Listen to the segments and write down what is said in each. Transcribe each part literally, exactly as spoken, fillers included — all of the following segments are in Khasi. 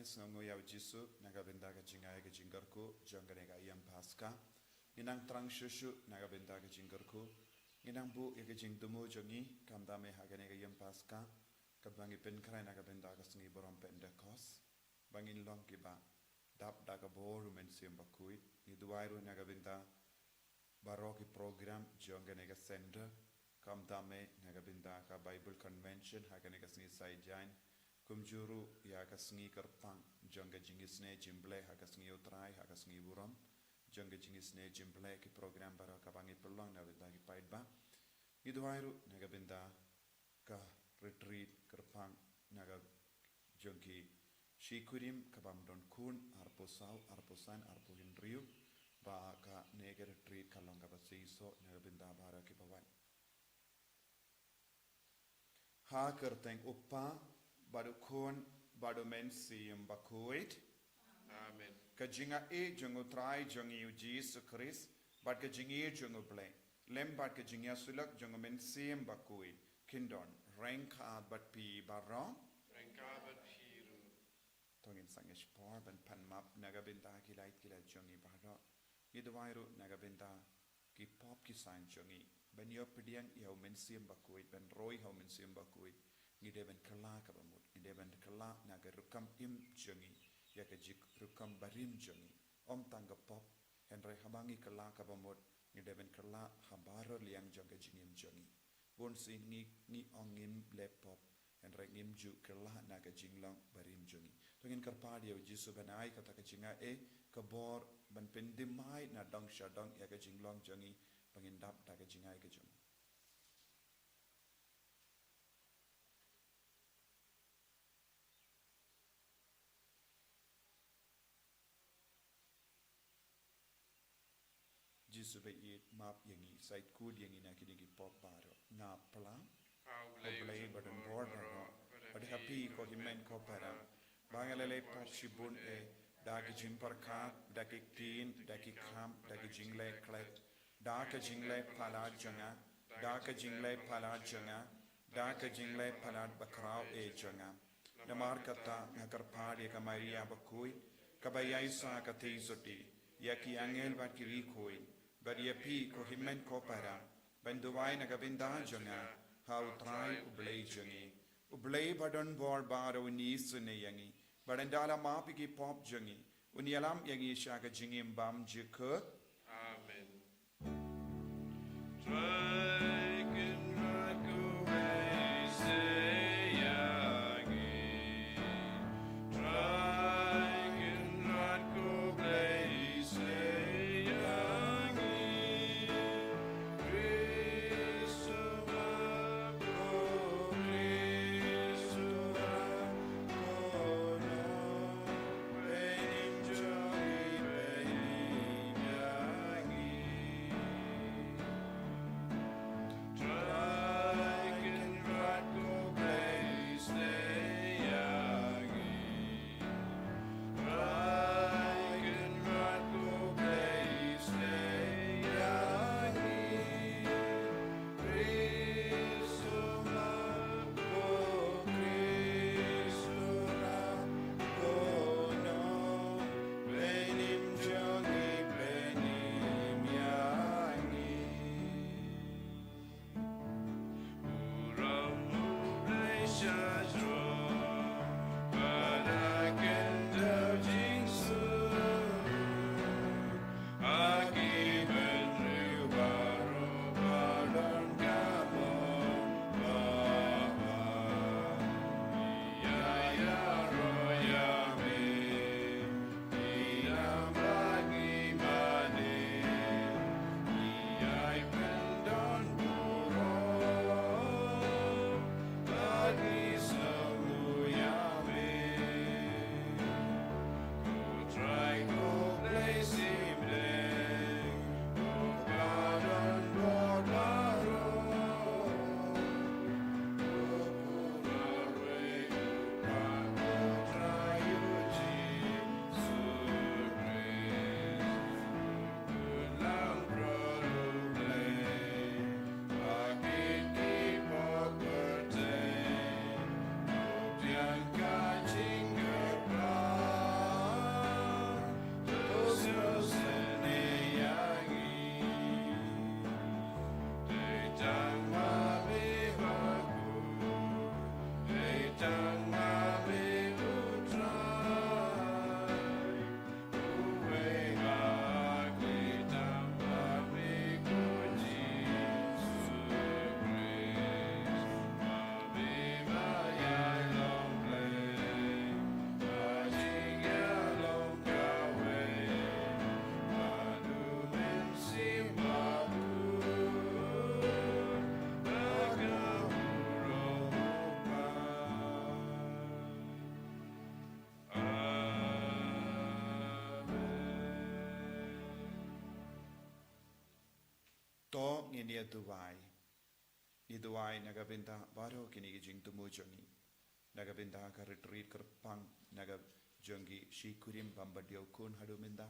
Sngewnguh ïa u Jisu na ka bynta ka jingai ka jingkyrkhu jong kane ka ïam Paska. Ngi nang thrang shuh shuh na ka bynta ka jingkyrkhu. Ngi nang buh ïa ka jingthmu jong ngi, khamtam eh ha kane ka ïam Paska, kaba ngi pynkhreh na ka bynta ka sngi burom Pentekost, ba ngin long kiba dap da ka bor u Mynsiem Bakhuid. Ngi duwai ruh na ka bynta baroh ki program jong kane ka center, khamtam eh na ka bynta ka Bible Convention ha kane ka sngi Saitjaiñ, kumjuh ruh ïa ka sngi kyrpang jong ka jingisynei jingblei ha ka sngi U Trai, ha ka sngi burom jong ka jingisynei jingblei, ki program baroh kaba ngi pynlong na ka bynta ki paidbah. Ngi duwai ruh na ka bynta ka retreat kyrpang na ka jong ki shi kurim kabym don khun, arphew saw, arphew san, arphew hynriew, ba kane ka retreat ka long kaba shisha na ka bynta baroh kiba wan. Ha ka kyrteng U Kpa bad U Khun bad U Mynsiem Bakhuid. Amen. Ka jingaiei jong U Trai jong ngi U Jisu Khrist bad ka jingïeit jong U Blei, lem bad ka jingïasyllok jong U Mynsiem Bakhuid, kin don ryngkat bad phi baroh. Ryngkat bad phi ruh. To ngin sangeh shipor ban pan map na ka bynta ki lait ki lait jong ngi baroh. Ngi duwai ruh na ka bynta ki pop ki saiñ jong ngi, ban ïoh pdiang ïa U Mynsiem Bakhuid, ban roi ha U Mynsiem Bakhuid. Ngi dei ban kylla kaba mut, ngi dei ban kylla na ka rukom im jong ngi ïa ka jingrukom barim jong ngi. Ym tang ka pop, hynrei haba ngi kylla kaba mut, ngi dei ban kylla ha baroh liang jong ka jingim jong ngi. Bun sien ngi, ngi ong ngim leh pop, hynrei ngim ju kylla na ka jinglong barim jong ngi. To ngin kyrpad ïa U Jisu ban ai kata ka jingaiei, ka bor ban pyndem ai na dong sha dong ïa ka jinglong jong ngi, ba ngin dap da ka jingai ka jong U Jisu ba ïeit, map ïa ngi, sa ïeit kut ïa ngi na kine ki pop baroh. Nga pla ha U Blei ba don bor baroh, bad ha phi ko hynmen ko para, ba nga la leh pop shibun eh, da ki jingpyrkhat, da ki ktien, da ki kham, da ki jingleh klet, da ka jingleh palat jong nga, da ka jingleh palat jong nga, da ka jingleh palat bakhraw eh jong nga. Namar kata nga kyrpad ïa ka Maria Bakhuid, kaba ïaisah ka theisotti, ïa ki angel bad ki riewkhuid, bad ïa phi ko hynmen ko para, ban duwai na ka bynta jong nga ha U Trai U Blei jong ngi. U Blei ba don bor baroh un isynei ïa ngi, bad un da la map ïa ki pop jong ngi, un ïalam ïa ngi sha ka jingim bymjukut. Amen. Trai Kynrad ko Blei sa ïa ngi. Trai Kynrad ko Blei sa ïa ngi. Khrist u map ko, Khrist u map ko, no. To ngin ïa duwai. Ngi duwai na ka bynta baroh kine ki jingthmu jong ngi. Na ka bynta ka retreat kyrpang na ka jong ki shi kurim bym pat ïoh khun haduh mynta.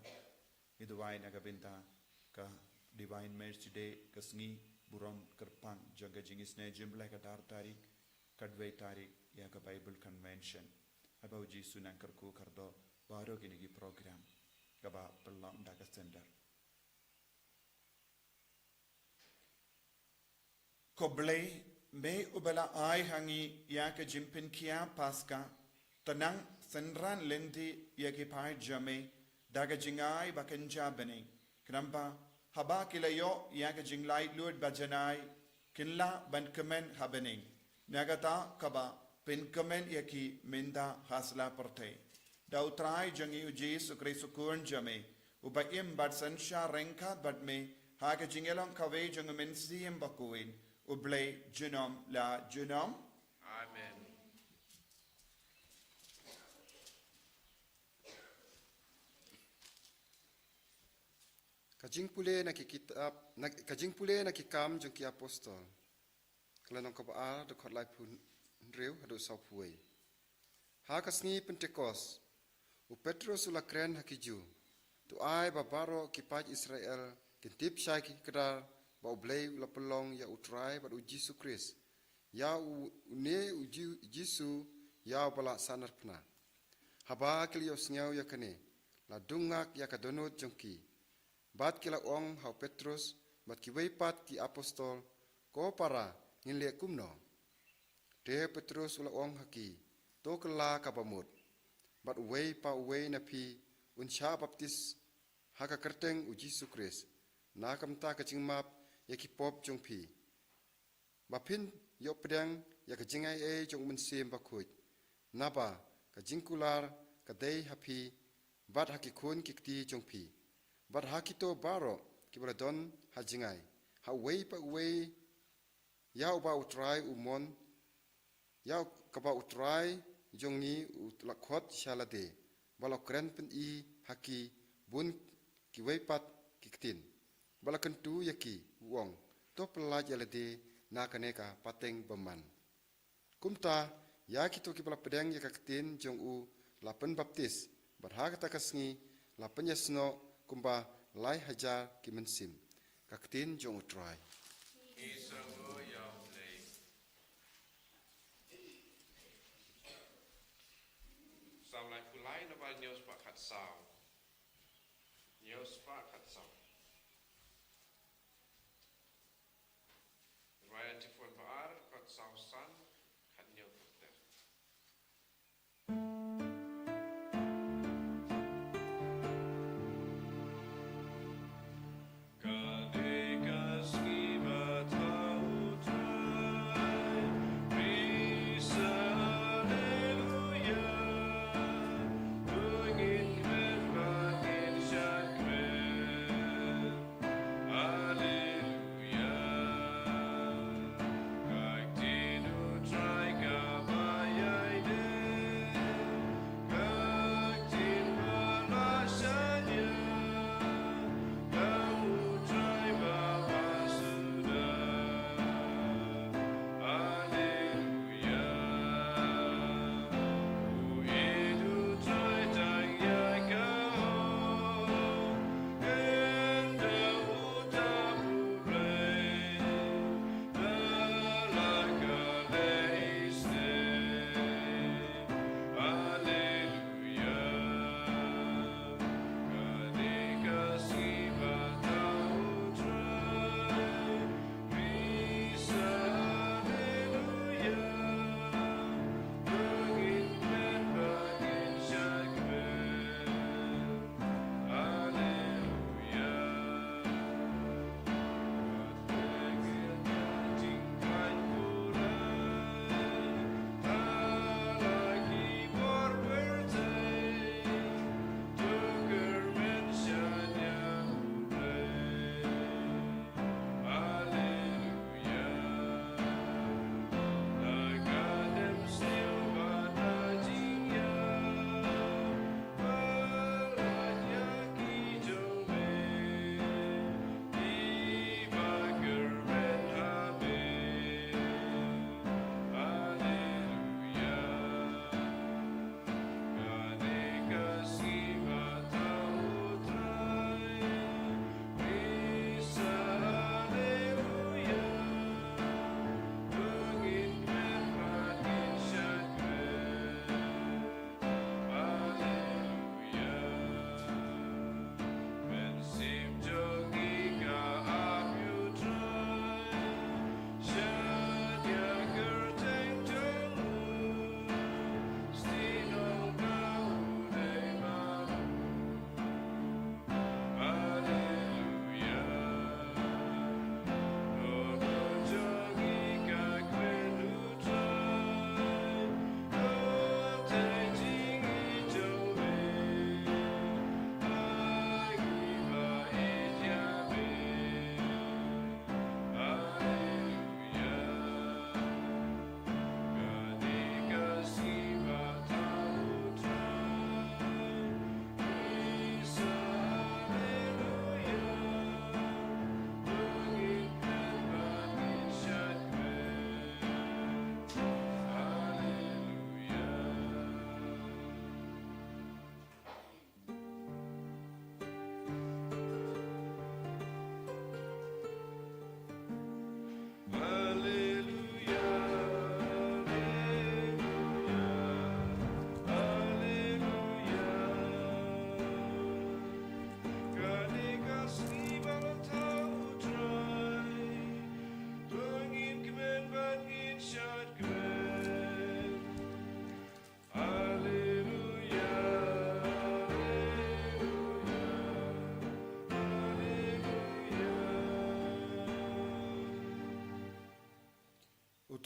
Ngi duwai na ka bynta ka Divine Mercy Day, ka sngi burom kyrpang jong ka jingisynei jingblei, ka ar tarik, ka wei tarik ïa ka Bible Convention. Haba u Jisu nang kyrkhu kyrdoh baroh kine ki program kaba pynlong da ka sender. Ko Blei, me uba la ai ha ngi ïa ka jingpynkhiah Paska, to nang synran lynti ïa ki paid jong me da ka jingai ba kynja bneng, khnang ba haba ki la ïoh ïa ka jinglaitluid ba janai, kin lah ban kmen ha bneng. Na kata kaba pynkmen ïa ki mynta ha sla pyrthei. Da U Trai jong ngi U Jisu Khrist U Khun jong me, uba im bad synshar ryngkat bad me ha ka jingïalong kawei jong U Mynsiem Bakhuid, U Blei junom la junom. Amen. Ka jingpule na ki kitab, na, ka jingpule na ki Kam jong ki Apostol. Ka lynnong kaba ar, dkhot laiphew hynriew haduh sawphew wei. Ha ka sngi Pentekost, u Petrus u la kren ha ki Jiw: To ai ba baroh ki paid Israel kin tip shai ki kdar ba U Blei u la pynlong ïa U Trai bad U Jisu Khrist, ïa u, une u Ji-, Jisu, ïa uba la sahnarphna. Haba ki la ïohsngew ïa kane, la dung ngak ïa ka dohnud jong ki. Bad ki la ong ha u Petrus bad kiwei pat ki apostol: Ko para, ngin leh kumno? Te u Petrus u la ong ha ki: To kylla kaba mut. Bad uwei pa uwei na phi un shah baptis ha ka kyrteng U Jisu Khrist, na ka bynta ka jingmap ïa ki pop jong phi, ba phin ïoh pdiang ïa ka jingaiei jong U Mynsiem Bakhuid. Naba ka jingkular ka dei ha phi bad ha ki khun ki kti jong phi, bad ha kito baroh kiba la don ha jngai, ha uwei pa uwei ïa uba U Trai u mon, ïa kaba U Trai jong ngi u la khot sha lade, ba la kren pyni ha ki bun kiwei pat ki ktien. Ba la kyntu ïa ki, u ong: To pyllait ïa lade na kane ka pateng bymman. Kumta, ïa kito kiba la pdiang ïa ka ktien jong u la pynbaptis, bad ha kata ka sngi la pynïasnoh kumba lai hajar ki mynsiem. Ka ktien jong U Trai. Ngi sngewbha ïa U Blei. Salm laiphew lai, na ba hynñiew spah khatsaw. Hynñiew spah khatsaw. Rwai Antiphon ba ar, khatsaw san, khathynñiew ter ter. Ka dei ka sngi ba thaw U Trai, praise, hallelujah. To ngin kmen bad ngin shakri.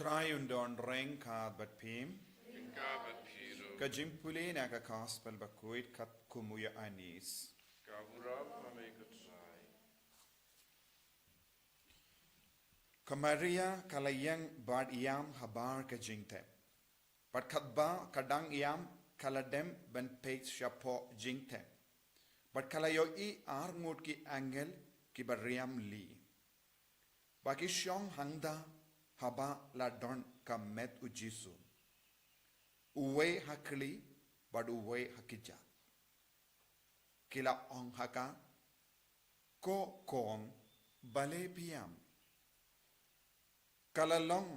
Trai un don ryngkat bad phi. Bad phi ruh. Ka jingpule na ka Gospel bakhuid katkum u Ïoannis. Ka burom ha me ko Trai. Ka Maria ka la ïeng bad ïam habar ka jingtep. Bad katba ka dang ïam ka la dem ban peit shapoh jingtep. Bad ka la ïohi ar ngut ki angel kiba riam lih, ba ki shong hangta haba la don ka met u Jisu, uwei ha khlieh bad uwei ha kjat. Ki la ong ha ka, ko kong, balei phi ïam? Ka la long,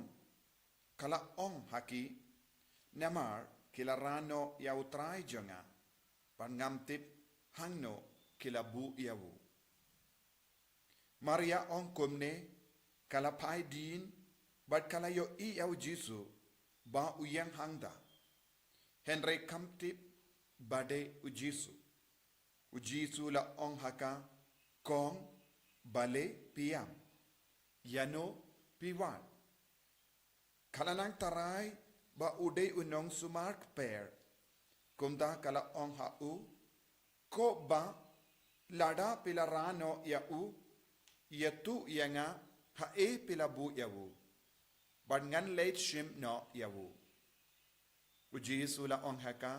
ka la ong ha ki, namar ki la rah noh ïa u Trai jong nga, bad ngam tip hangno ki la buh ïa u. Maria ong kumne, ka la phai dien bad ka la ïohi ïa u Jisu ba u ïeng hangta, hynrei kam tip ba dei u Jisu. U Jisu la ong ha ka, kong, balei phi ïam? Ïano phi wad? Ka la nang tharai ba u dei u nongsumar kper. Kumta ka la ong ha u, ko bah, lada phi la rah noh ïa u, ïathuh ïa nga haei phi la buh ïa u, bad ngan leit shim noh ïa u. U Jisu la ong ha ka,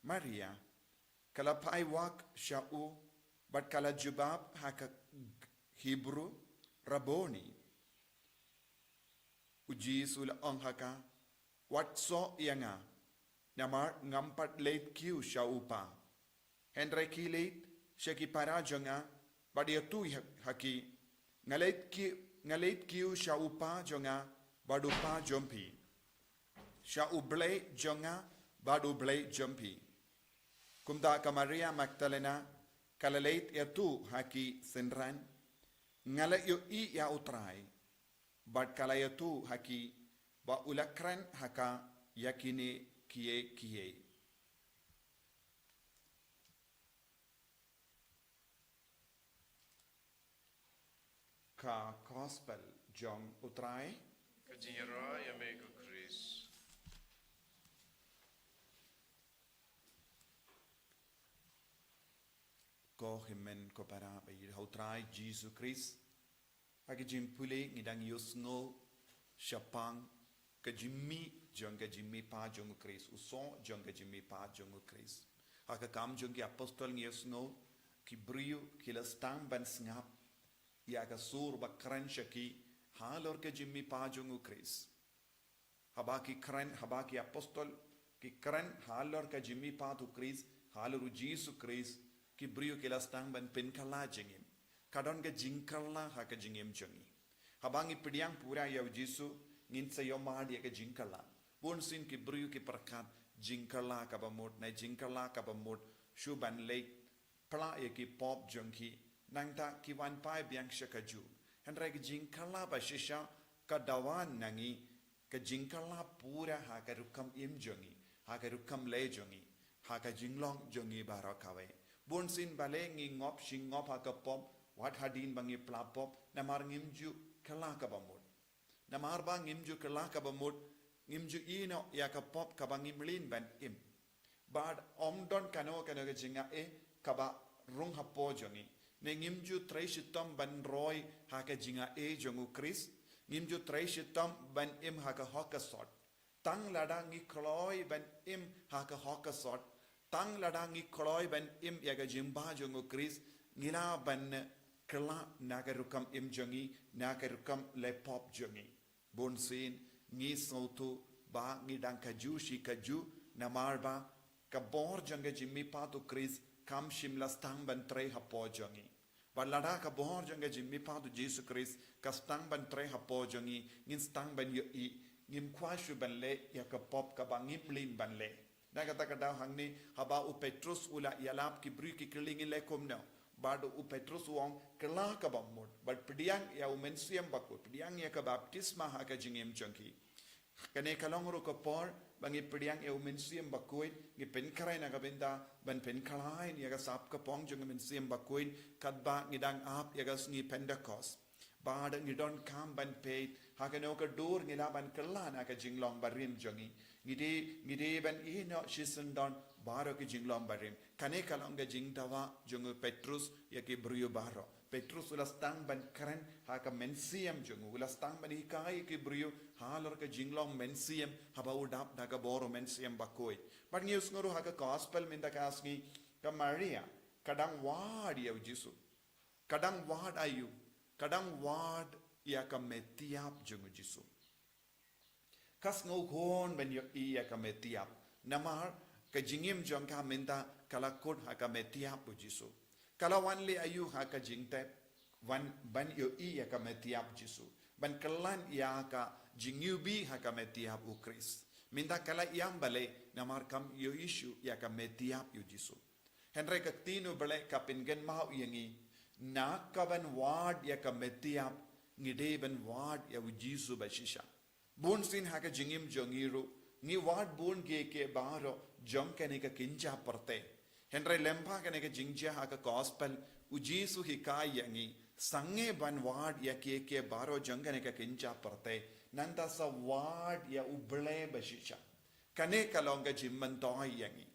Maria. Ka la phai wak sha u bad ka la jubab ha ka Hebru, Rabboni. U Jisu la ong ha ka, wat soh ïa nga, namar ngam pat leit kiew sha u Pa. Hynrei khie leit sha ki para jong nga bad ïathuh ha ki, nga leit kiew, nga leit kiew sha u Pa jong nga bad u Pa jong phi, sha u Blei jong nga bad u Blei jong phi. Kumta ka Maria Magdalena ka la leit ïathuh ha ki synran, nga la ïohi ïa u Trai. Bad ka la ïathuh ha ki ba u la kren ha ka ïa kine kiei kiei. Ka Gospel jong u Trai. Ka jingïarap ïa me ko Khrist. Ko hynmen ko para ba ïeit ha u Trai Jisu Khrist. Ha ka jingpule ngi dang ïohsngew shaphang ka jingmih jong ka jingmihpat jong u Khrist, u soh jong ka jingmihpat jong u Khrist. Ha ka Kam jong ki Apostol ngi ïohsngew ki briew ki la sdang ban sngap ïa ka sur ba kren sha ki halor ka jingmihpat jong u Khrist. Haba ki kren, haba ki apostol ki kren halor ka jingmihpat u Khrist, halor u Jisu Khrist, ki briew ki la sdang ban pynkylla jingim. Ka don ka jingkylla ha ka jingim jong ngi. Haba ngi pdiang pura ïa u Jisu, ngin sa ïohmad ïa ka jingkylla. Bunsien ki briew ki pyrkhat jingkylla kaba mut, ne jingkylla kaba mut shu ban leit pla ïa ki pop jong ki, nangta ki wan phai biang sha ka Jisu. Hynrei ka jingkylla ba shisha ka dawa na ngi, ka jingkylla pura ha ka rukom im jong ngi, ha ka rukom leh jong ngi, ha ka jinglong jong ngi baroh kawei. Bunsien balei ngi ngop shi ngop ha ka pop, wat hadien ba ngi pla pop, namar ngim ju kylla kaba mut. Namar ba ngim ju kylla kaba mut, ngim ju ïehnoh ïa ka pop kaba ngi mlien ban im. Bad ym don kano kano ka jingaiei kaba rung hapoh jong ngi. Ne ngim ju trei shitom ban roi ha ka jingaiei jong u Khrist. Ngim ju trei shitom ban im ha ka hok ka sot. Tang lada ngi kloi ban im ha ka hok ka sot, tang lada ngi kloi ban im ïa ka jingbha jong u Khrist, ngi lah ban kylla na ka rukom im jong ngi, na ka rukom leh pop jong ngi. Bunsien ngi sngewthuh ba ngi dang kajuh shi kajuh, namar ba ka bor jong ka jingmihpat u Khrist kam shym la sdang ban trei hapoh jong ngi. Bad lada ka bor jong ka jingmihpat u Jisu Khrist ka sdang ban trei hapoh jong ngi, ngin sdang ban ïohi ngim kwah shuh ban leh ïa ka pop kaba ngim mlien ban leh. Na kata ka daw hangne, haba u Petrus u la ïalap, ki briew ki kylli ngin leh kumno. Bad u Petrus u ong, kylla kaba mut, bad pdiang ïa u Mynsiem Bakhuid, pdiang ïa ka baptisma ha ka jingim jong ki. Kane ka long ruh ka por ba ngi pdiang ïa u Mynsiem Bakhuid, ngi pynkhreh na ka bynta ban pynkhlaiñ ïa ka sap ka pong jong u Mynsiem Bakhuid katba ngi dang ap ïa ka sngi Pentekost. Bad ngi donkam ban peit ha kano ka dur ngi lah ban kylla na ka jinglong barim jong ngi. Ngi dei, ngi dei ban ïehnoh shisyndon baroh ki jinglong barim. Kane ka long ka jingdawa jong u Petrus ïa ki briew baroh. Petrus u la sdang ban kren ha ka mynsiem jong u, u la sdang ban hikai ïa ki briew halor ka jinglong mynsiem haba u dap da ka bor u Mynsiem Bakhuid. Bad ngi ïohsngew ruh ha ka gospel mynta ka sngi, ka Maria ka dang wad ïa u Jisu. Ka dang wad ïa u, ka dang wad ïa ka metiap jong u Jisu. Ka sngew khun ban ïohi ïa ka metiap. Namar ka jingim jong ka mynta ka la kut ha ka metiap u Jisu. Ka la wan leh aïu ha ka jingtep? Wan ban ïohi ïa ka metiap Jisu, ban kyllan ïa ka jingïohi ha ka metiap u Khrist. Mynta ka la ïam balei? Namar kam ïohi shuh ïa ka metiap u Jisu. Hynrei ka ktien u Blei ka pynkynmaw ïa ngi, na ka ban wad ïa ka metiap, ngi dei ban wad ïa u Jisu ba shisha. Bun sien ha ka jingim jong ngi ruh ngi wad bun kiei kiei baroh jong kane ka kynja pyrthei. Hynrei lyngba kane ka jingjia ha ka gospel, u Jisu hikai ïa ngi, sangeh ban wad ïa kiei kiei baroh jong kane ka kynja pyrthei, nangta sa wad ïa u Blei ba shisha. Kane ka long ka jingmyntoi ïa ngi.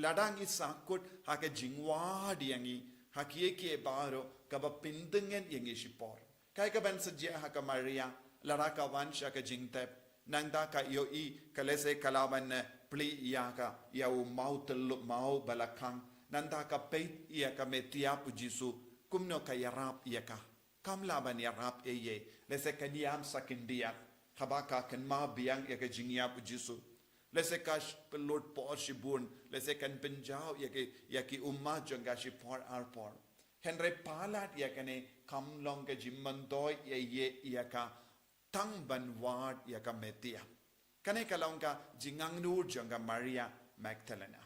Lada ngi sahkut ha ka jingwad ïa ngi ha kiei kiei baroh, kaba pyntngen ïa ngi shipor. Kaei kaban sa jia ha ka Maria? Lada ka wan sha ka jingtep, nangta ka ïohi, ka lehse ka la ban, eh, plie ïa ka, ïa u maw tyllup, maw ba la khang. Nangta ka peit ïa ka metiap u Jisu, kumno ka ïarap ïa ka? Kam lah ban ïarap ei ei. Lehse kan ïam sa khyndiat haba ka kynmaw biang ïa ka jingïap u Jisu. Lehse ka sh-, pynlut por shibun, lehse kan pynjaw ïa ki, ïa ki ummat jong ka shipor arpor. Hynrei palat ïa kane kam long ka jingmyntoi ei ei ïa ka, tang ban wad ïa ka metiap. Kane ka long ka jingangnud jong ka Maria Magdalena.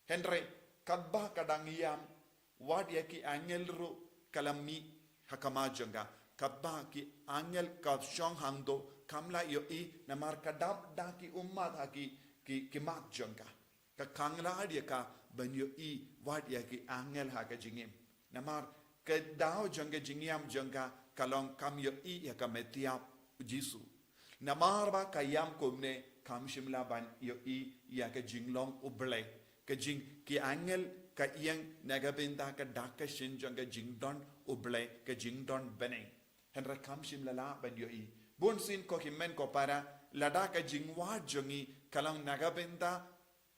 Hynrei katba ka dang ïam, wat ïa ki angel ruh ka la mih ha khmat jong ka. Katba ki angel ka shong hangto, kam lah ïohi, namar ka dap da ki ummat ha ki, ki, ki mat jong ka. Ka khanglad ïa ka ban ïohi wat ïa ki angel ha ka jingim. Namar ka daw jong ka jingïam jong ka ka long kam ïohi ïa ka metiap u Jisu. Namar ba ka ïam kumne, kam shym lah ban ïohi ïa ka jinglong u Blei. Ka jing, ki angel ka ïeng na ka bynta ka dak ka shin jong ka jingdon u Blei, ka jingdon bneng. Hynrei kam shym la lah ban ïohi. Bun sien ko hynmen ko para, lada ka jingwad jong ngi ka long na ka bynta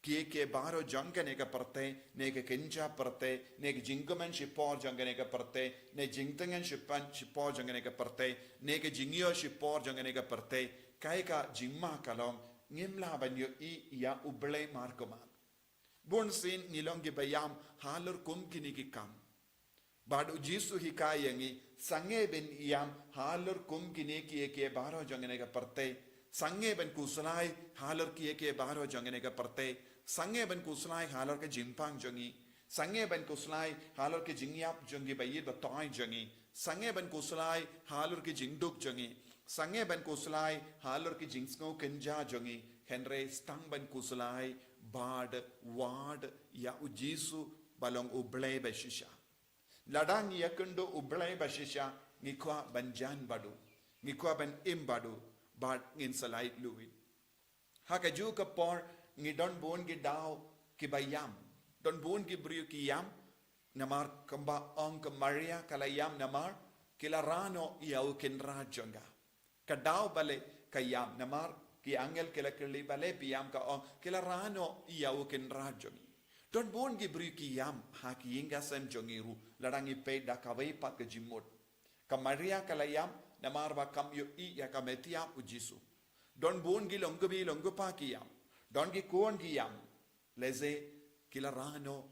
kiei kiei baroh jong kane ka pyrthei, ne ka kynja pyrthei, ne ka jingkmen shipor jong kane ka pyrthei, ne jingtngen shipan shipor jong kane ka pyrthei, ne ka jingïoh shipor jong kane ka pyrthei, kaei ka jingma ka long, ngim lah ban ïohi ïa u Blei markhmat. Bun sien ngi long kiba ïam halor kum kine ki kam. Bad u Jisu hikai ïa ngi, sangeh ban ïam halor kum kine kiei kiei baroh jong kane ka pyrthei. Sangeh ban khuslai halor kiei kiei baroh jong kane ka pyrthei. Sangeh ban khuslai halor ka jingpang jong ngi. Sangeh ban khuslai halor ka jingïap jong ki ba ïeit ba thoh jong ngi. Sangeh ban khuslai halor ka jingduk jong ngi. Sangeh ban khuslai halor ka jingsngew kynja jong ngi. Hynrei sdang ban khuslai bad wad ïa u Jisu ba long u Blei ba shisha. Lada ngi ïakynduh u Blei ba shisha, ngi kwah ban jan bad u, ngi kwah ban im bad u, bad ngin sa lait luid. Ha kajuh ka por ngi don bun ki daw kiba ïam. Don bun ki briew ki ïam, namar kumba ong ka Maria ka la ïam namar ki la rah noh ïa u kynrad jong ka. Ka daw balei ka ïam, namar ki angel ki la kylli balei phi ïam, ka ong ki la rah noh ïa u kynrad jong ngi. Don bun ki briew ki ïam ha ki ïing ki sem jong ngi ruh, lada ngi peit da kawei pat ka jingmut. Ka Maria ka la ïam namar ba kam ïohi ïa ka metiap u Jisu. Don bun ki long kmie long kpa ki ïam. Don ki khun ki ïam. Lehse ki la rah noh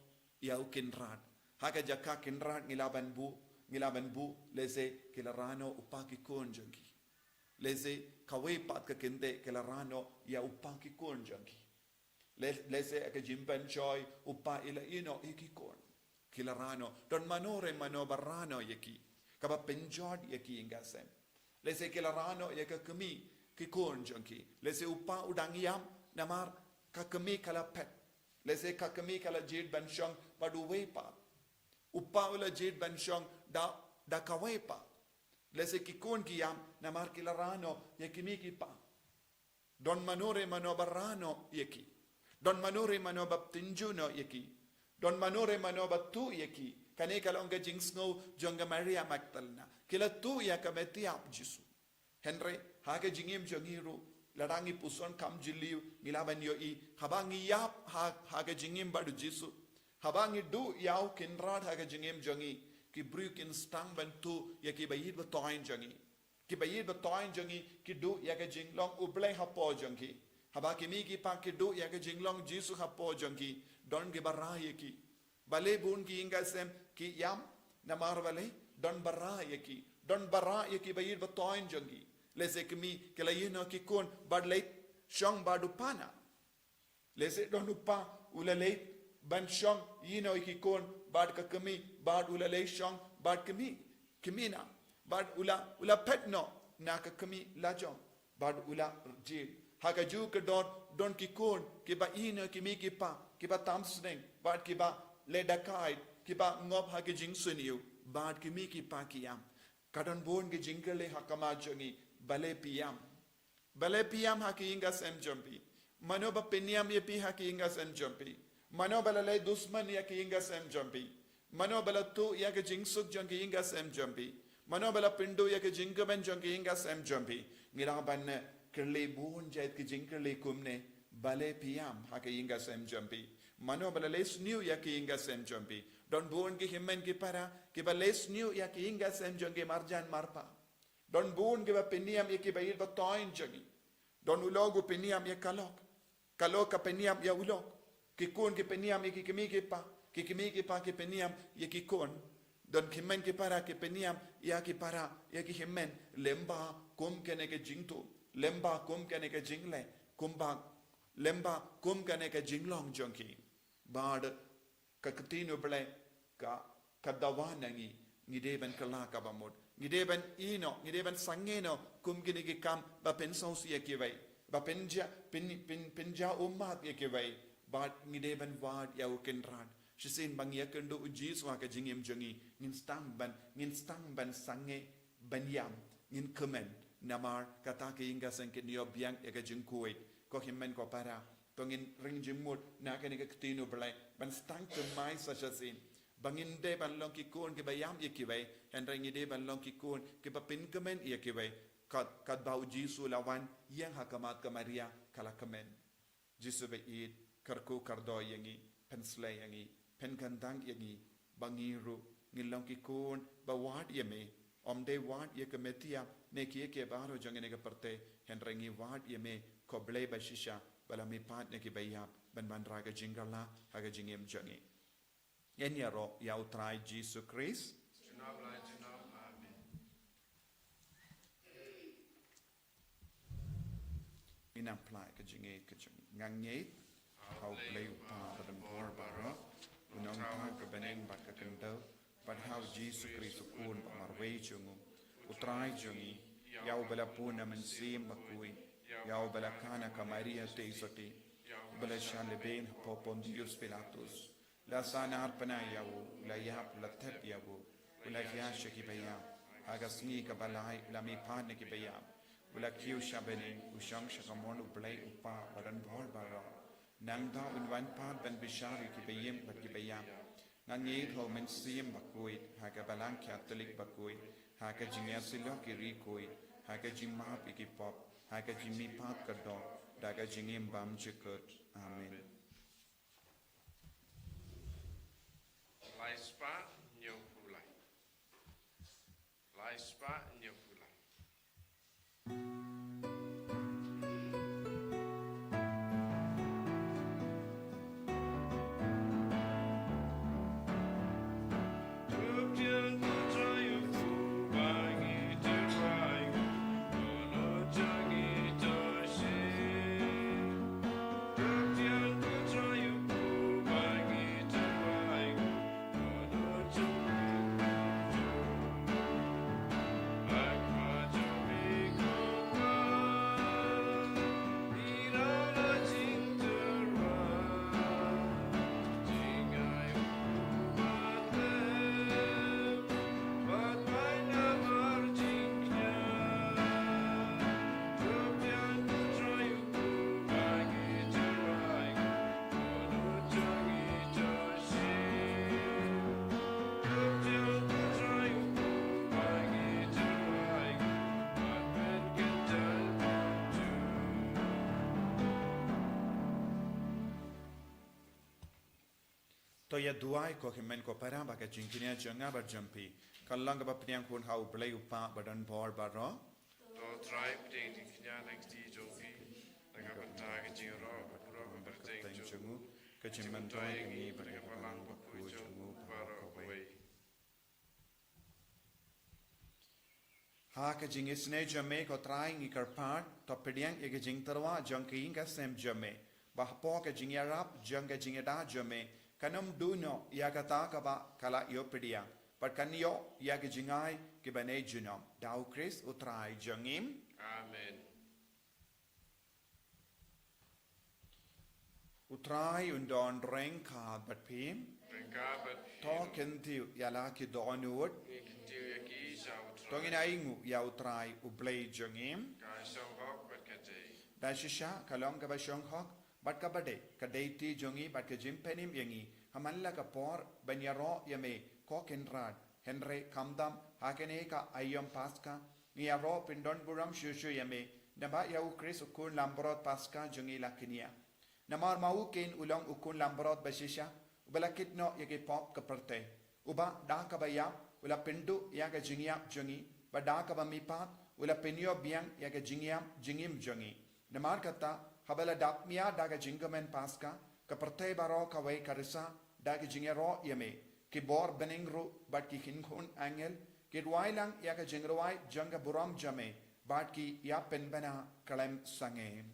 ïa u kynrad. Ha ka jaka kynrad ngi lah ban buh, ngi lah ban buh, lehse ki la rah noh u pa ki khun jong ki. Lehse kawei pat ka kynthei ki la rah noh ïa u pa ki khun jong ki. Le-, lehse ha ka jingpynshoi u pa i la ïehnoh ïa ki khun. Ki la rah noh. Don mano re mano ba rah noh ïa ki, kaba pynjot ïa ki ïing ki sem. Lehse ki la rah noh ïa ka kmie ki khun jong ki. Lehse u pa u dang ïam namar ka kmie ka la phet. Lehse ka kmie ka la jied ban shong bad uwei pat. U pa u la jied ban shong da, da kawei pat. Lehse ki khun ki ïam, namar ki la rah noh ïa ki kmie ki kpa. Don mano re mano ba rah noh ïa ki. Don mano re mano ba tynjuh noh ïa ki. Don mano re mano ba tuh ïa ki. Kane ka long ka jingsngew jong ka Maria Magdalena. Ki la tuh ïa ka met ïap Jisu. Hynrei, ha ka jingim jong ngi ruh, lada ngi puson kham jylliew, ngi lah ban ïohi, haba ngi ïap ha, ha ka jingim bad u Jisu. Haba ngi duh ïa u Kynrad ha ka jingim jong ngi, ki briew kin sdang ban tuh ïa ki ba ïeit ba thoiñ jong ngi. Ki ba ïeit ba thoiñ jong ngi, ki duh ïa ka jinglong U Blei hapoh jong ki. Haba ki kmie ki kpa ki duh ïa ka jinglong Jisu hapoh jong ki, don ki ba rah ïa ki. Balei bun ki ïing ki sem ki ïam, namar balei, don ba rah ïa ki, don ba rah ïa ki ba ïeit ba thoiñ jong ki. Lehse kmie ki la ïehnoh ki khun bad leit shong bad u kpa na. Lehse don u kpa u la leit ban shong ïehnoh ïa ki khun bad ka kmie bad u la leit shong bad kmie, kmie na. Bad u la, u la phet noh na ka kmie la jong. Bad u la jied. Ha kajuh ka dor don ki khun, ki ba ïehnoh ïa ki kmie ki kpa, ki ba tam sneng, bad ki ba leh dakait, ki ba ngop ha ki jingsniew, bad ki kmie ki kpa ki ïam. Ka don bun ki jingkylli ha khmat jong ngi, balei phi ïam. Balei phi ïam ha ki ïing ki sem jong phi. Mano ba pynïam ïa phi ha ki ïing ki sem jong phi. Mano ba la leh dusmon ïa ki ïing ki sem jong phi. Mano ba la tuh ïa ka jingsuk jong ki ïing ki sem jong phi. Mano ba la pynduh ïa ka jingkmen jong ki ïing ki sem jong phi. Ngi lah ban kylli bun jait ki jingkylli kumne, balei phi ïam ha ki ïing ki sem jong phi. Mano ba la leh sniew ïa ki ïing ki sem jong phi. Don bun ki hynmen ki para, ki ba leh sniew ïa ki ïing ki sem jong ki marjan marpa. Don bun ki ba pynïam ïa ki ba ïeit ba thoiñ jong ngi. Don u lok u pynïam ïa ka lok. Ka lok ka pynïam ïa u lok. Ki khun ki pynïam ïa ki kmie ki kpa. Ki kmie ki kpa ki pynïam ïa ki khun. Don ki hynmen ki para ki pynïam ïa ki para, ïa ki hynmen. Lyngba kum kane ka jingtuh. Lyngba kum kane ka jingleh. Kumba, lyngba kum kane ka jinglong jong ki. Bad ka ktien U Blei ka, ka dawa na ngi, ngi dei ban kylla kaba mut. Ngi dei ban ïehnoh, ngi dei ban sangeh noh kum kine ki kam ba pynsngewsih ïa kiwei. Ba pynjah, pyn, pyn, pynjah ummat ïa kiwei. Bad ngi dei ban wad ïa u Kynrad. Shisien ba ngi ïakynduh u Jisu ha ka jingim jong ngi, ngin sdang ban, ngin sdang ban sangeh ban ïam, ngin kmen. Namar kata ka ïing ka sem kin ïoh biang ïa ka jingkhuid. Ko hynmen ko para, to ngin ring jingmut na kane ka ktien U Blei ban sdang thymmai sa shisien. Ba ngin dei ban long ki khun ki ba ïam ïa kiwei, hynrei ngi dei ban long ki khun ki ba pynkmen ïa kiwei. Kat, katba u Jisu la wan ïeng ha khmat ka Maria ka la kmen. Jisu ba ïeit, kyrkhu kyrdoh ïa ngi, pynsleh ïa ngi, pynkyndang ïa ngi, ba ngi ruh ngin long ki khun ba wad ïa me. Ym dei wad ïa ka met ïap ne kiei kiei baroh jong kane ka pyrthei, hynrei ngi wad ïa me, ko Blei ba shisha, ba la mihpat na ki ba ïap ban wanrah ka jingkylla ha ka jingim jong ngi. Ngin ïaroh ïa u Trai Jisu Khrist. Junom la junom. Amen. Ngin ym pynlait ka jingngeit ka jong ngi. Nga ngeit ha u Blei u Kpa badonbor baroh, u nongthaw ka bneng bad ka khyndew, bad ha u Jisu Khrist u Khun ba marwei jong u, u Trai jong ngi, ïa uba la bun na Mynsiem Bakhuid, ïa uba la kha na ka Maria Theisotti, uba la shah lehbeiñ hapoh Pontius Pilatus, la sahnarphna ïa u, u la ïap, u la thep ïa u, u la hiar sha ki ba ïap, ha ka sngi kaba lai u la mihpat na ki ba ïap, u la kiew sha bneng, u shong sha kamon u Blei u Kpa badonbor baroh. Nangta un wan pat ban bishar ïa ki ba im bad ki ba ïap. Nga ngeit ha u Mynsiem Bakhuid, ha ka Balang Katholik bakhuid, ha ka jingïasyllok ïa ki riewkhuid, ha ka jingmap ïa ki pop, ha ka jingmihpat ka doh, da ka jingim bymjukut. Amen. Lai spah hynñiew phew lai. Lai spah hynñiew phew lai. Ïa duwai, ko hynmen ko para, ba ka jingkñia jong nga bad jong phi kan long kaba pdiang hun ha U Blei U Kpa badonbor baroh. To Trai, pdiang jingkñia na ka kti jong phi, na ka bynta ka jingïaroh bad ka kyrteng jong u, ka jingmyntoi ïa ngi bad ïa ka Balang Bakhuid jong u baroh kawei. Ha ka jingisynei jong me, ko Trai, ngi kyrpad, to pdiang ïa ka jingtyrwa jong ka ïing ka sem jong me, ba hapoh ka jingïarap jong ka jingïada jong me, kan ym duh noh ïa kata kaba ka la ïoh pdiang, bad kan ïoh ïa ka jingai kiba nei junom. Da U Khrist U Trai jong ngi. Amen. U Trai un don ryngkat bad phi. Ryngkat bad phi. To kyntiew ïa la ki dohnud. Ngi kyntiew ïa ki sha U Trai. To ngin ainguh ïa U Trai U Blei jong ngi. Ka shong hok bad ka dei. Da shisha ka long kaba shong hok bad kaba dei ka dei ti jong ngi bad ka jingpynim ïa ngi ha man la ka por ban ïaroh ïa me, ko Kynrad. Hynrei khamtam ha kane ka aïom Paska ngi ïaroh pyndonburom shuh shuh ïa me, namar ïa U Khrist U Khun Langbrot Paska jong ngi la kñia. Namar ma u keiñ u long U Khun Langbrot bashisha, uba la kit noh ïa ki pop ka pyrthei, uba da kaba ïap u la pynduh ïa ka jingïap jong ngi, bad da kaba mihpat u la pynïoh biang ïa ka jingïap jingim jong ngi. Namar kata, haba la dap mih da ka jingkmen Paska, ka pyrthei baroh kawei ka risa da ka jingïaroh ïa me. Ki bor bneng ruh bad ki kynhun angel ki rwai lang ïa ka jingrwai jong ka burom jong me, bad ki ïa pynbna khlem sangeh.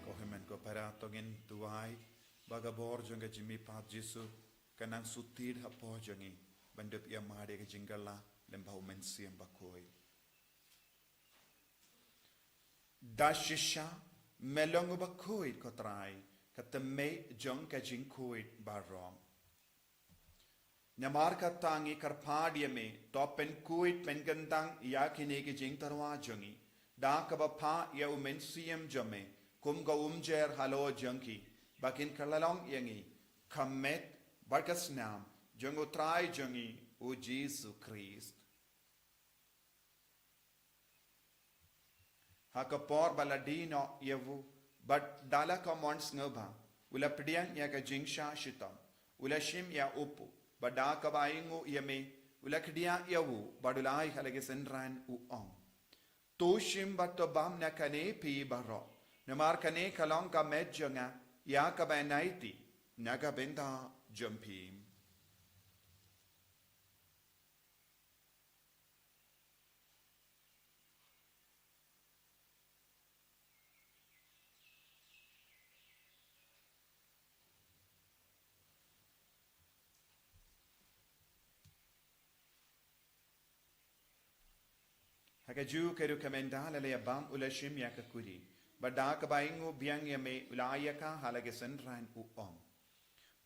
Ko hynmen ko para, to ngin duwai ba ka bor jong ka jingmihpat Jisu kan nang shu thied hapoh jong ngi, ban da pynïamad ïa ka jingkylla lem bad U Mynsiem Bakhuid. Da shisha me long uba khuid, ko Trai, ka tymmen jong ka jingkhuid baroh. Namar kata ngi kyrpad ïa me, to pynkhuid pynkyntang ïa kine ki jingtyrwa jong ngi da kaba phah ïa U Mynsiem jong me kum ka umjer halor jong ki, ba kin kylla long ïa ngi ka met bad ka snam jong U Trai jong ngi U Jisu Khrist. Ha ka por ba la die noh ïa u, bad da la ka mon sngewbha, u la pdiang ïa ka jingshah shitom, u la shim ïa u puh, bad da kaba ainguh ïa me, u la khdiah ïa u, bad u la ai ha la ki synran, u ong: To shim bad to bam na kane phi baroh, namar kane ka long ka met jong nga ïa kaba ïaid na ka bynta jong phi. Ha kajuh ka ruh ka mynta la leh bam u la shim ïa ka kuri, bad da kaba ainguh biang ïa me u la ai ïa ka ha la ki synran u ong: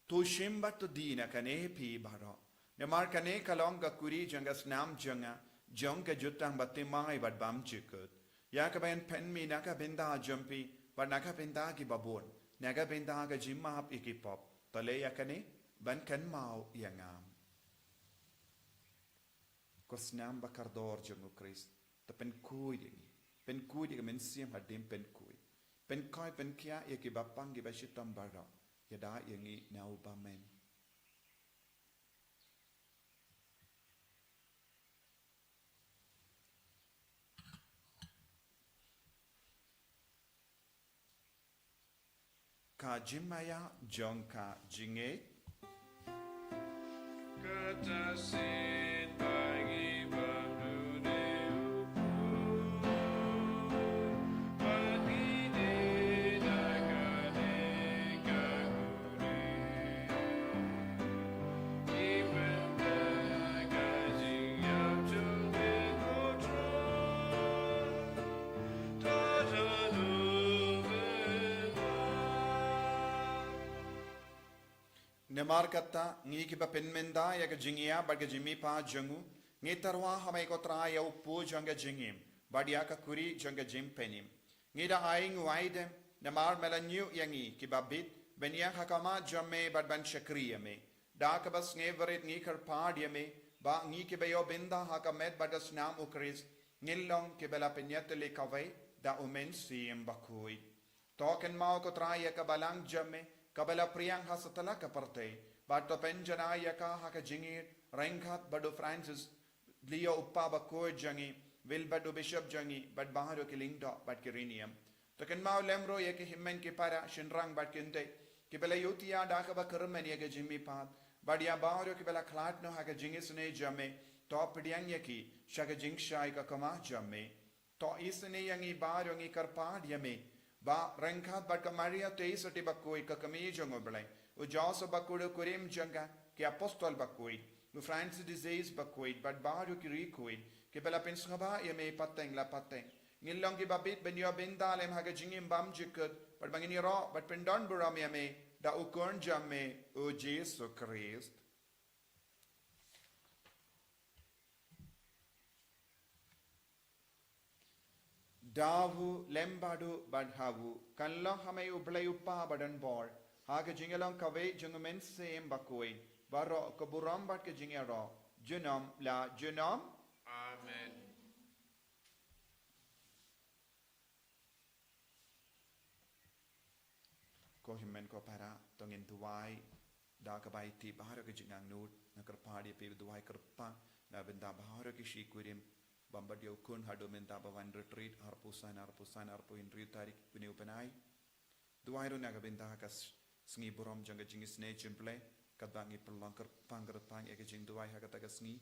To shim bad to die na kane phi baroh, namar kane ka long ka kuri jong ka snam jong nga, jong ka jutang bathymmai bad bymjukut, ïa kaba yn pynmih na ka bynta jong phi bad na ka bynta ki babun, na ka bynta ka jingmap ïa ki pop. To leh ïa kane ban kynmaw ïa nga. Ko snam ba kordor jong U Khrist, to pynkhuid ïa ngi. Pynkhuid ïa ka mynsiem hadien pynkhuid. Pynkoit pynkhiah ïa ki bapang ki bashitom baroh. Ïada ïa ngi na u bymman. Ka jingmaïa jong ka jingngeit. Namar kata, ngi kiba pynmynda ïa ka jingïap bad ka jingmihpat jong u, ngi tyrwa ha me ko Trai ïa u kpu jong ka jingim, bad ïa ka khuri jong ka jingpynim. Ngi da ai nguaidem, namar me la ñiew ïa ngi kiba bit, ban ïeng ha khmat jong me bad ban shakri ïa me. Da kaba sngewrit ngi kyrpad ïa me, ba ngi kiba ïoh bynta ha ka met bad ka snam u Khrist, ngin long kiba la pynïatylli kawei da u Mynsiem Bakhuid. To kynmaw ko Trai ïa ka balang jong me, kaba la phriang ha satlak ka pyrthei, bad to pynjanai ïa ka ha ka jingïeit ryngkat bad u Francis, Leo u Papa Bakhuid jong ngi, Wilbert u Bishop jong ngi, bad baroh ki lyngdoh bad ki riewniam. To kynmaw lem ruh ïa ki hynmen ki para, shynrang bad kynthei, kiba la ïohthiah da kaba kyrmen ïa ka jingmihpat, bad ïa baroh kiba la khlad noh ha ka jingisynei jong me, to pdiang ïa ki sha ka jingshai ka khmat jong me. To isynei ïa ngi baroh, ngi kyrpad ïa me, ba ryngkat bad ka Maria Theisotti Bakhuid ka kmie jong u Blei, u Joseph Bakhuid u kurim jong ka, ki apostol bakhuid, u Francis de Sales Bakhuid bad baroh ki riewkhuid kiba la pynsngewbha ïa me pateng la pateng, ngin long kiba bit ban ïoh bynta lem ha ka jingim bymjukut, bad ba ngin ïaroh bad pyndonburom ïa me da u Khun jong me, u Jisu Khrist. Da u lem bad u bad ha u, kan long ha me u Blei u Kpa badonbor, ha ka jingïalong kawei jong u Mynsiem Bakhuid, baroh ka burom bad ka jingïaroh, junom la junom. Amen. Ko hynmen ko para, to ngin duwai da kaba ïeit baroh ka jingangnud. Nga kyrpad ïa phi, duwai kyrpang na ka bynta baroh ki shi kurim bym pat ïoh khun haduh mynta ba wan retreat arphew san, arphew san, arphew hynriew tarik une u bnai. Duwai ruh na ka bynta ka s-, sngi burom jong ka jingisynei jong u Blei, katba ngi pynlong kyrpang kyrpang ïa ka jingduwai ha kata ka sngi,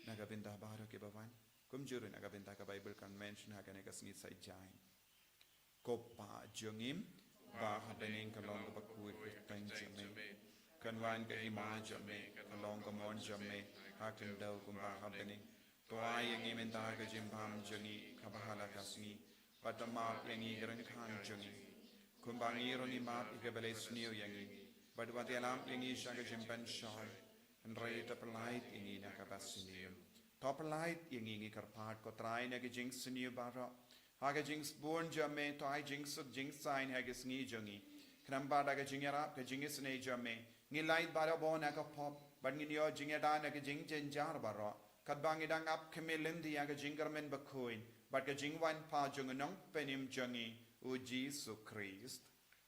na ka bynta baroh kiba wan. Kumjuh ruh na ka bynta ka Bible Convention ha kane ka sngi Saitjaiñ. Ko Kpa jong ngi ba ha bneng, kan long kaba khuid ka kyrteng jong me. Kan wan ka hima jong me, kan long ka mon jong me ha khyndew kumba ha bneng. To ai ïa ngi mynta ka jingbam jong ngi kaba ha la ka sngi. Bad to map ïa ngi ki ryngkang jong ngi, kumba ngi ruh ngi map ïa kiba leh sniew ïa ngi. Bad wat ïalam ïa ngi sha ka jingpynshoi, hynrei to pyllait ïa ngi na kaba sniew. To pyllait ïa ngi, ngi kyrpad ko Trai, na ka jingsniew baroh. Ha ka jingsbun jong me, to ai jingsuk jingsaiñ ha ka sngi jong ngi. Khnang ba da ka jingïarap ka jingisynei jong me, ngin lait barabor na ka pop, bad ngin ïoh jingïada na ka jingjynjar baroh, katba ngi dang ap khmih lynti ïa ka jingkyrmen bakhuid bad ka jingwan pat jong u Nongpynim jong ngi, u Jisu Khrist.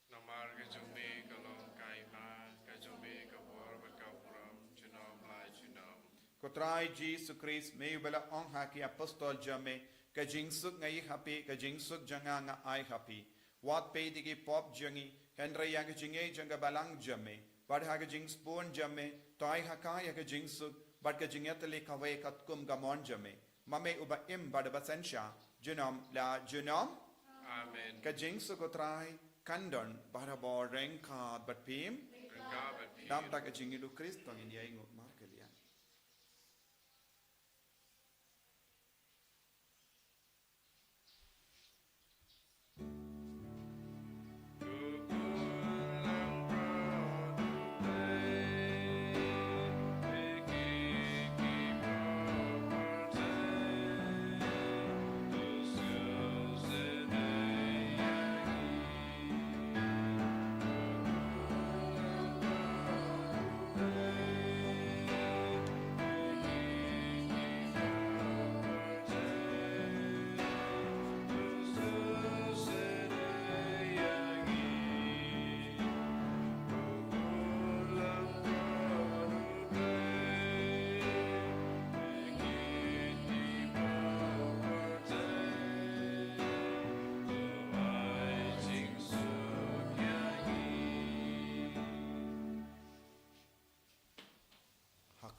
Namar ka jong me ka long ka hima, ka jong me ka bor bad ka burom, junom la junom. Ko Trai Jisu Khrist, me uba la ong ha ki apostol jong me, ka jingsuk nga ai ha phi, ka jingsuk jong nga nga ai ha phi. Wat peit ïa ki pop jong ngi, hynrei ïa ka jingngeit jong ka balang jong me. Bad ha ka jingsbun jong me, to ai ha ka ïa ka jingsuk bad ka jingïatylli kawei katkum ka mon jong me. Ma me uba im bad uba synshar, junom la junom. Amen. Ka jingsuk u Trai kan don barabor ryngkat bad phi. Ryngkat bad phi. Dap da ka jingïeit u Khrist to ngin ïainguh markylliang.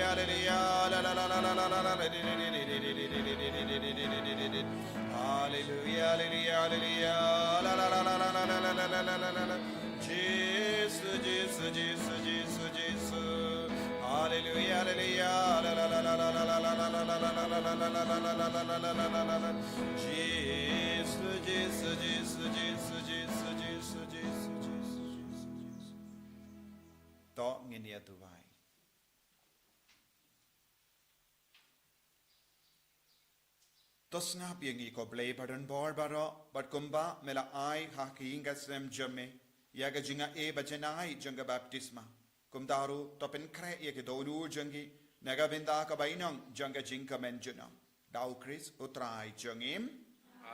Hallelujah, hallelujah, la la la la la la la la. Hallelujah, hallelujah, hallelujah, la la la la la la la la la la la. Jesus, Jesus, Jesus, Jesus, Jesus. Hallelujah, hallelujah, la la la la la la la la la la la la la la la la. Jisu, Jisu, Jisu, Jisu, Jisu, Jisu, Jisu, Jisu, Jisu. To ngin ïa duwai. To sngap ïa ngi ko Blei ba don bor baroh, bad kumba me la ai ha ka ïing ka sem jong me ïa ka jingai ba janai jong ka baptisma. Kumta ruh to pynkhreh ïa ki dohnud jong ngi na ka bynta ka bainong jong ka jingkmen junom. Da U Khrist U Trai jong ngi.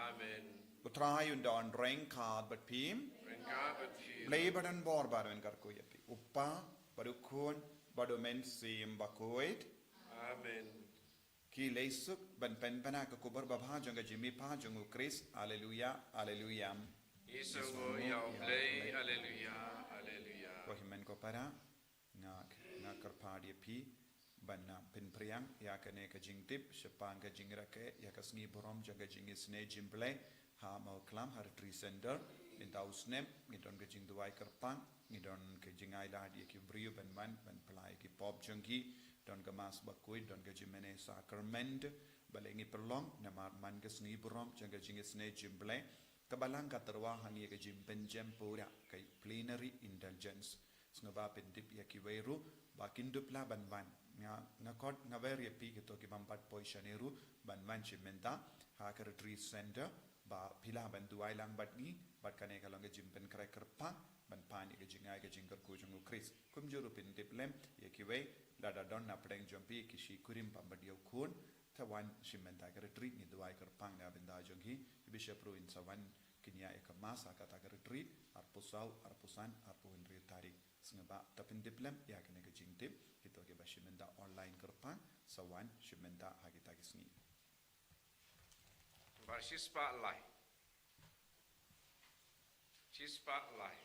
Amen. U Trai un don ryngkat bad phi. Ryngkat bad phi. Blei ba don bor baroh un kyrkhu ïa phi. U Kpa bad U Khun bad U Mynsiem Bakhuid. Amen. Ki leit suk ban pynbna ka khubor babha jong ka jingmihpat jong U Khrist. Aleluya, aleluya. Isongo ïa U Blei, aleluya, aleluya. Ko hynmen ko para, nga, nga kyrpad ïa phi ban, ah, pynphriang ïa kane ka jingtip shaphang ka jingrakhe ïa ka sngi burom jong ka jingisynei jingblei ha Mawkhlam ha Retreat Center. Mynta u snem ngi don ka jingduwai kyrpang, ngi don ka jingailad ïa ki briew ban wan ban pynlait ïa ki pop jong ki, don ka Mass bakhuid, don ka jingmane sakrament. Balei ngi pynlong? Namar man ka sngi burom jong ka jingisynei jingblei, ka Balang ka tyrwa ha ngi ïa ka jingpynjem pura, ka plenary indulgence. Sngewbha pyntip ïa kiwei ruh ba kin dup lah ban wan. Nga, nga khot, nga wer ïa phi kito ki bym pat poi shane ruh ban wan shi mynta ha ka Retreat Center, ba phi lah ban duwai lang bad ngi, bad kane ka long ka jingpynkhreh kyrpang ban pan ïa ka jingai ka jingkyrkhu jong U Khrist. Kumjuh ruh pyntip lem ïa kiwei, lada don na pdeng jong phi ki shi kurim bym pat ïoh khun, te wan shi mynta ka Retreat, ngi duwai kyrpang na ka bynta jong ki. I Bishop ruh in sa wan kynnoh ïa ka Mass ha kata ka Retreat, arphew saw, arphew san, arphew hynriew tarik. Sngewbha to pyntip lem ïa kane ka jingtip, kito kiba shi mynta online kyrpang, sa wan shi mynta ha kita ki sngi. Bar shispah lai. Shispah lai.